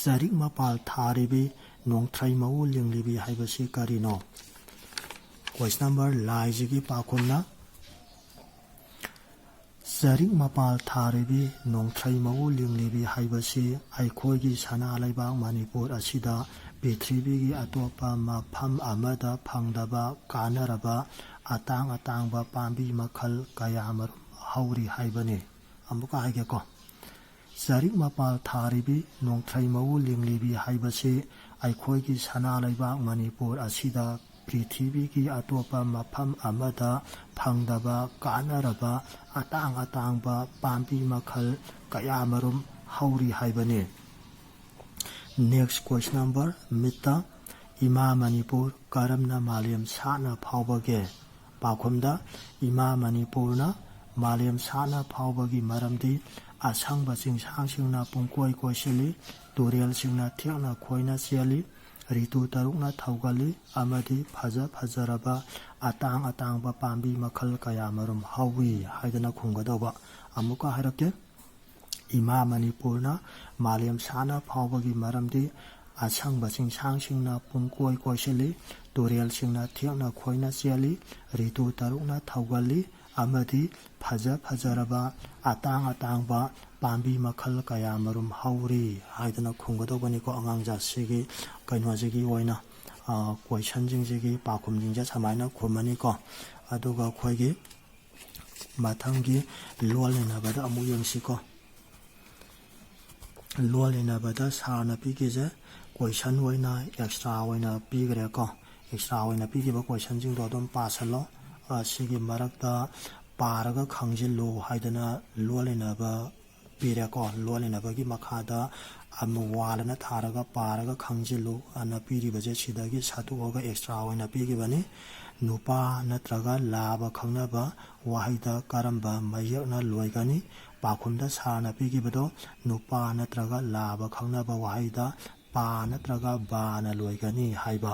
ꯆꯔꯤꯛ ꯃꯄꯥꯜ ꯊꯥꯔꯤꯕꯤ ꯅꯣꯡꯊ꯭ꯔꯩ ꯃꯎ ꯂꯤꯡꯂꯤꯕꯤ ꯍꯥꯏꯕꯁꯤ ꯀꯔꯤꯅꯣ? Question number ꯂꯥꯏꯁꯤꯒꯤ ꯄꯥꯎꯈꯨꯝꯅ, ꯆꯔꯤꯛ ꯃꯄꯥꯜ ꯊꯥꯔꯤꯕꯤ ꯅꯣꯡꯊ꯭ꯔꯩ ꯃꯎ ꯂꯤꯡꯂꯤꯕꯤ ꯍꯥꯏꯕꯁꯤ ꯑꯩꯈꯣꯏꯒꯤ ꯁꯅꯥ ꯂꯩꯕꯥꯛ ꯃꯅꯤꯄꯨꯔ ꯑꯁꯤꯗ ꯄ꯭ꯔꯤꯊꯤꯕꯤꯒꯤ ꯑꯇꯣꯞꯄ ꯃꯐꯝ ꯑꯃꯗ ꯐꯪꯗꯕ ꯀꯥꯟꯅꯔꯕ ꯑꯇꯥꯡ ꯑꯇꯥꯡꯕ ꯄꯥꯝꯕꯤ ꯃꯈꯜ ꯀꯌꯥꯃꯔꯨꯝ ꯍꯧꯔꯤ ꯍꯥꯏꯕꯅꯤ꯫ ꯑꯃꯨꯛꯀ ꯍꯥꯏꯒꯦꯀꯣ꯫ ꯆꯔꯤꯛ ꯃꯄꯥꯜ ꯊꯥꯔꯤꯕꯤ ꯅꯣꯡꯊ꯭ꯔꯩ ꯃꯎ ꯂꯤꯡꯂꯤꯕꯤ ꯍꯥꯏꯕꯁꯤ ꯑꯩꯈꯣꯏꯒꯤ ꯁꯅꯥ ꯂꯩꯕꯥꯛ ꯃꯅꯤꯄꯨꯔ ꯑꯁꯤꯗ ꯄ꯭ꯔꯤꯊꯤꯕꯤꯒꯤ ꯑꯇꯣꯞꯄ ꯃꯐꯝ ꯑꯃꯗ ꯐꯪꯗꯕ ꯀꯥꯟꯅꯔꯕ ꯑꯇꯥꯡ ꯑꯇꯥꯡꯕ ꯄꯥꯝꯕꯤ ꯃꯈꯜ ꯀꯌꯥꯃꯔꯨꯝ ꯍꯧꯔꯤ ꯍꯥꯏꯕꯅꯤ꯫ Next question number, ꯃꯤꯠꯇ, ꯏꯃꯥ ꯃꯅꯤꯄꯨꯔ ꯀꯔꯝꯅ ꯃꯥꯂꯦꯝ ꯁꯥꯠꯅ ꯐꯥꯎꯕꯒꯦ? ꯄꯥꯎꯈꯨꯝꯗ, ꯏꯃꯥ ꯃꯅꯤꯄꯨꯔꯅ ꯃꯥꯂꯦꯝ ꯁꯥꯠꯅ ꯐꯥꯎꯕꯒꯤ ꯃꯔꯝꯗꯤ ꯑꯁꯪꯕ ꯆꯤꯡꯁꯥꯡꯁꯤꯡꯅ ꯄꯨꯡꯀꯣꯏ ꯀꯣꯏꯁꯤꯜꯂꯤ, ꯇꯨꯔꯦꯜꯁꯤꯡꯅ ꯊꯦꯛꯅ ꯈꯣꯏꯅ ꯆꯦꯜꯂꯤ, ꯔꯤꯇꯨ ꯇꯔꯨꯛꯅ ꯊꯧꯒꯜꯂꯤ ꯑꯃꯗꯤ ꯐꯖ ꯐꯖꯔꯕ ꯑꯇꯥꯡ ꯑꯇꯥꯡꯕ ꯄꯥꯝꯕꯤ ꯃꯈꯜ ꯀꯌꯥꯃꯔꯨꯝ ꯍꯧꯏ ꯍꯥꯏꯗꯅ ꯈꯨꯝꯒꯗꯧꯕ꯫ ꯑꯃꯨꯛꯀ ꯍꯥꯏꯔꯛꯀꯦ꯫ ꯏꯃꯥ ꯃꯅꯤꯄꯨꯔꯅ ꯃꯥꯂꯦꯝ ꯁꯥꯠꯅ ꯐꯥꯎꯕꯒꯤ ꯃꯔꯝꯗꯤ ꯑꯁꯪꯕ ꯆꯤꯡꯁꯥꯡꯁꯤꯡꯅ ꯄꯨꯡꯀꯣꯏ ꯀꯣꯏꯁꯤꯜꯂꯤ, ꯇꯨꯔꯦꯜꯁꯤꯡꯅ ꯊꯦꯛꯅ ꯈꯣꯏꯅ ꯆꯦꯜꯂꯤ, ꯔꯤꯇꯨ ꯇꯔꯨꯛꯅ ꯊꯧꯒꯜꯂꯤ ꯑꯃꯗꯤ ꯐꯖ ꯐꯖꯔꯕ ꯑꯇꯥꯡ ꯑꯇꯥꯡꯕ ꯄꯥꯝꯕꯤ ꯃꯈꯜ ꯀꯌꯥ ꯃꯔꯨꯝ ꯍꯧꯔꯤ ꯍꯥꯏꯗꯅ ꯈꯨꯝꯒꯗꯧꯕꯅꯤꯀꯣ꯫ ꯑꯉꯥꯡꯁꯦ ꯁꯤꯒꯤ ꯀꯩꯅꯣꯁꯤꯒꯤ ꯑꯣꯏꯅ, ꯀꯣꯏꯁꯟꯁꯤꯡꯁꯤꯒꯤ ꯄꯥꯎꯈꯨꯝꯁꯤꯡꯁꯦ ꯁꯨꯃꯥꯏꯅ ꯈꯨꯝꯃꯅꯤꯀꯣ꯫ ꯑꯗꯨꯒ ꯑꯩꯈꯣꯏꯒꯤ ꯃꯊꯪꯒꯤ ꯂꯣꯜ ꯅꯩꯅꯕꯗ ꯑꯃꯨꯛ ꯌꯦꯡꯁꯤꯀꯣ꯫ ꯂꯣꯜ ꯅꯩꯅꯕꯗ ꯁꯥꯔꯅ ꯄꯤꯈꯤꯁꯦ ꯀꯣꯏꯁꯟ ꯑꯣꯏꯅ ꯑꯦꯛꯁꯇ꯭ꯔꯥ ꯑꯣꯏꯅ ꯄꯤꯈ꯭ꯔꯦꯀꯣ꯫ ꯑꯦꯛꯁꯇ꯭ꯔꯥ ꯑꯣꯏꯅ ꯄꯤꯈꯤꯕ ꯀꯣꯏꯁꯟꯁꯤꯡꯗꯣ ꯑꯗꯨꯝ ꯄꯥꯁꯜꯂꯣ꯫ ꯑꯁꯤꯒꯤ ꯃꯔꯛꯇ ꯄꯥꯔꯒ ꯈꯪꯖꯤꯜꯂꯨ ꯍꯥꯏꯗꯅ ꯂꯣꯜ ꯅꯩꯅꯕ ꯄꯤꯔꯦꯀꯣ꯫ ꯂꯣꯜ ꯅꯩꯅꯕꯒꯤ ꯃꯈꯥꯗ ꯑꯃ ꯋꯥꯜ ꯑꯅ ꯊꯥꯔꯒ ꯄꯥꯔꯒ ꯈꯪꯖꯤꯜꯂꯨ ꯑꯅ ꯄꯤꯔꯤꯕꯁꯦ ꯁꯤꯗꯒꯤ ꯁꯠꯇꯣꯛꯑꯒ ꯑꯦꯛꯁꯇ꯭ꯔꯥ ꯑꯣꯏꯅ ꯄꯤꯈꯤꯕꯅꯤ꯫ ꯅꯨꯄꯥ ꯅꯠꯇ꯭ꯔꯒ ꯂꯥꯕ ꯈꯪꯅꯕ ꯋꯥꯍꯩꯗ ꯀꯔꯝꯕ ꯃꯌꯦꯛꯅ ꯂꯣꯏꯒꯅꯤ? ꯄꯥꯎꯈꯨꯝꯗ ꯁꯥꯔꯅ ꯄꯤꯈꯤꯕꯗꯣ ꯅꯨꯄꯥ ꯅꯠꯇ꯭ꯔꯒ ꯂꯥꯕ ꯈꯪꯅꯕ ꯋꯥꯍꯩꯗ ꯄꯥ ꯅꯠꯇ꯭ꯔꯒ ꯕꯥꯅ ꯂꯣꯏꯒꯅꯤ ꯍꯥꯏꯕ꯫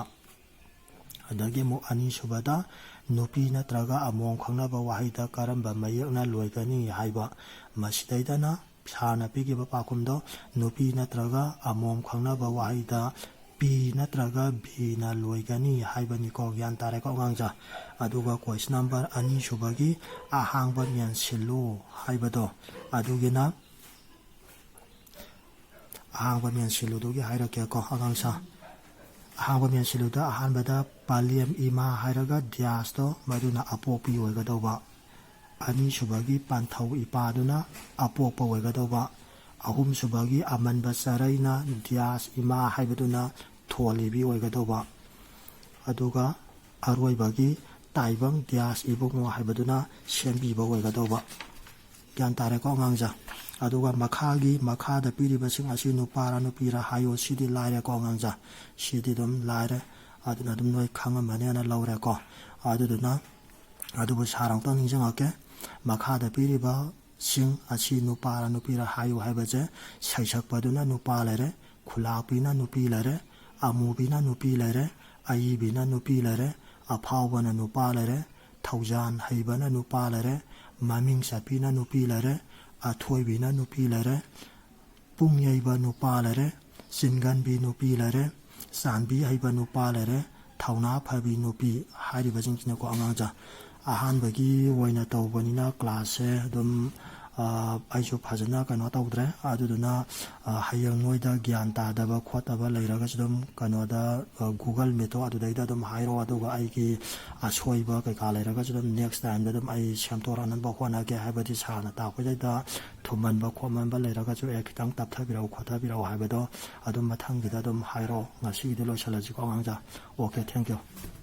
ꯑꯗꯒꯤ ꯑꯃꯨꯛ ꯑꯅꯤꯁꯨꯕꯗ ꯅꯨꯄꯤ ꯅꯠꯇ꯭ꯔꯒ ꯑꯃꯣꯝ ꯈꯪꯅꯕ ꯋꯥꯍꯩꯗ ꯀꯔꯝꯕ ꯃꯌꯦꯛꯅ ꯂꯣꯏꯒꯅꯤ ꯍꯥꯏꯕ꯫ ꯃꯁꯤꯗꯩꯗꯅ ꯁꯥꯔꯅ ꯄꯤꯈꯤꯕ ꯄꯥꯎꯈꯨꯝꯗꯣ ꯅꯨꯄꯤ ꯅꯠꯇ꯭ꯔꯒ ꯑꯃꯣꯝ ꯈꯪꯅꯕ ꯋꯥꯍꯩꯗ ꯄꯤ ꯅꯠꯇ꯭ꯔꯒ ꯚꯤꯅ ꯂꯣꯏꯒꯅꯤ ꯍꯥꯏꯕꯅꯤꯀꯣ꯫ ꯒ꯭ꯌꯥꯟ ꯇꯥꯔꯦꯀꯣ ꯑꯉꯥꯡꯁꯦ? ꯑꯗꯨꯒ ꯀꯣꯏꯁꯟ ꯅꯝꯕꯔ ꯑꯅꯤꯁꯨꯕꯒꯤ ꯑꯍꯥꯡꯕ ꯃꯦꯟꯁꯤꯜꯂꯨ ꯍꯥꯏꯕꯗꯣ, ꯑꯗꯨꯒꯤꯅ ꯑꯍꯥꯡꯕ ꯃꯦꯟꯁꯤꯜꯂꯨꯗꯨꯒꯤ ꯍꯥꯏꯔꯛꯀꯦꯀꯣ ꯑꯉꯥꯡꯁꯥ꯫ ꯑꯍꯥꯡꯕ ꯃꯦꯟꯁꯤꯜꯂꯨꯗ ꯑꯍꯥꯟꯕꯗ ꯄꯥꯂꯦꯝ ꯏꯃꯥ ꯍꯥꯏꯔꯒ ꯗ꯭ꯌꯥꯁꯇꯣ ꯃꯗꯨꯅ ꯑꯄꯣꯛꯄꯤ ꯑꯣꯏꯒꯗꯧꯕ꯫ ꯑꯅꯤꯁꯨꯕꯒꯤ ꯄꯥꯟꯊꯧ ꯏꯄꯥꯗꯨꯅ ꯑꯄꯣꯛꯄ ꯑꯣꯏꯒꯗꯧꯕ꯫ ꯑꯍꯨꯝꯁꯨꯕꯒꯤ ꯑꯃꯟꯕ ꯆꯔꯩꯅ ꯗ꯭ꯌꯥꯁ ꯏꯃꯥ ꯍꯥꯏꯕꯗꯨꯅ ꯊꯣꯜꯂꯤꯕꯤ ꯑꯣꯏꯒꯗꯧꯕ꯫ ꯑꯗꯨꯒ ꯑꯔꯣꯏꯕꯒꯤ ꯇꯥꯏꯕꯪ ꯗ꯭ꯌꯥꯁ ꯏꯕꯨꯡꯉꯣ ꯍꯥꯏꯕꯗꯨꯅ ꯁꯦꯝꯕꯤꯕ ꯑꯣꯏꯒꯗꯧꯕ꯫ ꯒ꯭ꯌꯥꯟ ꯇꯥꯔꯦꯀꯣ ꯑꯉꯥꯡꯁꯦ? ꯑꯗꯨꯒ ꯃꯈꯥꯒꯤ, ꯃꯈꯥꯗ ꯄꯤꯔꯤꯕꯁꯤꯡ ꯑꯁꯤ ꯅꯨꯄꯥꯔ ꯅꯨꯄꯤꯔ ꯍꯥꯏꯌꯣ꯫ ꯁꯤꯗꯤ ꯂꯥꯏꯔꯦꯀꯣ ꯑꯉꯥꯡꯁꯦ? ꯁꯤꯗꯤ ꯑꯗꯨꯝ ꯂꯥꯏꯔꯦ꯫ ꯑꯗꯨꯅ ꯑꯗꯨꯝ ꯅꯣꯏ ꯈꯪꯉꯝꯃꯅꯦꯅ ꯂꯧꯔꯦꯀꯣ꯫ ꯑꯗꯨꯗꯨꯅ, ꯑꯗꯨꯕꯨ ꯁꯥꯔ ꯑꯃꯨꯛꯇꯪ ꯅꯤꯡꯁꯤꯡꯉꯛꯀꯦ꯫ ꯃꯈꯥꯗ ꯄꯤꯔꯤꯕꯁꯤꯡ ꯑꯁꯤ ꯅꯨꯄꯥꯔ ꯅꯨꯄꯤꯔ ꯍꯥꯏꯌꯨ ꯍꯥꯏꯕꯁꯦ, ꯁꯩꯁꯛꯄꯗꯨꯅ ꯅꯨꯄꯥ ꯂꯩꯔꯦ, ꯈꯨꯂꯥꯛꯄꯤꯅ ꯅꯨꯄꯤ ꯂꯩꯔꯦ, ꯑꯃꯨꯕꯤꯅ ꯅꯨꯄꯤ ꯂꯩꯔꯦ, ꯑꯏꯕꯤꯅ ꯅꯨꯄꯤ ꯂꯩꯔꯦ, ꯑꯐꯥꯎꯕꯅ ꯅꯨꯄꯥ ꯂꯩꯔꯦ, ꯊꯧꯖꯥꯟ ꯍꯩꯕꯅ ꯅꯨꯄꯥ ꯂꯩꯔꯦ, ꯃꯃꯤꯡ ꯆꯠꯄꯤꯅ ꯅꯨꯄꯤ ꯂꯩꯔꯦ, ꯑꯊꯣꯏꯕꯤꯅ ꯅꯨꯄꯤ ꯂꯩꯔꯦ, ꯄꯨꯡ ꯌꯩꯕ ꯅꯨꯄꯥ ꯂꯩꯔꯦ, ꯆꯤꯟꯒꯟꯕꯤ ꯅꯨꯄꯤ ꯂꯩꯔꯦ, ꯆꯥꯟꯕꯤ ꯍꯩꯕ ꯅꯨꯄꯥ ꯂꯩꯔꯦ, ꯊꯧꯅꯥ ꯐꯕꯤ ꯅꯨꯄꯤ ꯍꯥꯏꯔꯤꯕꯁꯤꯡꯁꯤꯅꯀꯣ ꯑꯉꯥꯡꯁꯦ꯫ ꯑꯍꯥꯟꯕꯒꯤ ꯑꯣꯏꯅ ꯇꯧꯕꯅꯤꯅ classꯁꯦ ꯑꯗꯨꯝ, ꯑ, ꯑꯩꯁꯨ ꯐꯖꯅ ꯀꯩꯅꯣ ꯇꯧꯗ꯭ꯔꯦ꯫ ꯑꯗꯨꯗꯨꯅ, ꯑ, ꯍꯌꯦꯡ ꯅꯣꯏꯗ ꯒ꯭ꯌꯥꯟ ꯇꯥꯗꯕ ꯈꯣꯠꯇꯕ ꯂꯩꯔꯒꯁꯨ ꯑꯗꯨꯝ ꯀꯩꯅꯣꯗ, ꯑ, Google Meetꯇꯣ ꯑꯗꯨꯗꯩꯗ ꯑꯗꯨꯝ ꯍꯥꯏꯔꯛꯑꯣ꯫ ꯑꯗꯨꯒ ꯑꯩꯒꯤ ꯑꯁꯣꯏꯕ ꯀꯩꯀꯥ ꯂꯩꯔꯒꯁꯨ ꯑꯗꯨꯝ next timeꯗ ꯑꯗꯨꯝ ꯑꯩ ꯁꯦꯝꯗꯣꯔꯛꯅꯕ ꯍꯣꯠꯅꯒꯦ꯫ ꯍꯥꯏꯕꯗꯤ sirꯅ ꯇꯥꯛꯄꯗꯩꯗ ꯊꯨꯃꯟꯕ ꯈꯣꯠꯃꯟꯕ ꯂꯩꯔꯒꯁꯨ ꯑꯦ ꯈꯤꯇꯪ ꯇꯞꯊꯕꯤꯔꯛꯎ ꯈꯣꯠꯊꯕꯤꯔꯛꯎ ꯍꯥꯏꯕꯗꯣ ꯑꯗꯨꯝ ꯃꯊꯪꯒꯤꯗ ꯑꯗꯨꯝ ꯍꯥꯏꯔꯛꯑꯣ꯫ ꯉꯁꯤꯒꯤꯗꯤ ꯂꯣꯏꯁꯤꯜꯂꯁꯤꯀꯣ ꯑꯉꯥꯡꯖꯥ꯫ Okay, thank you꯫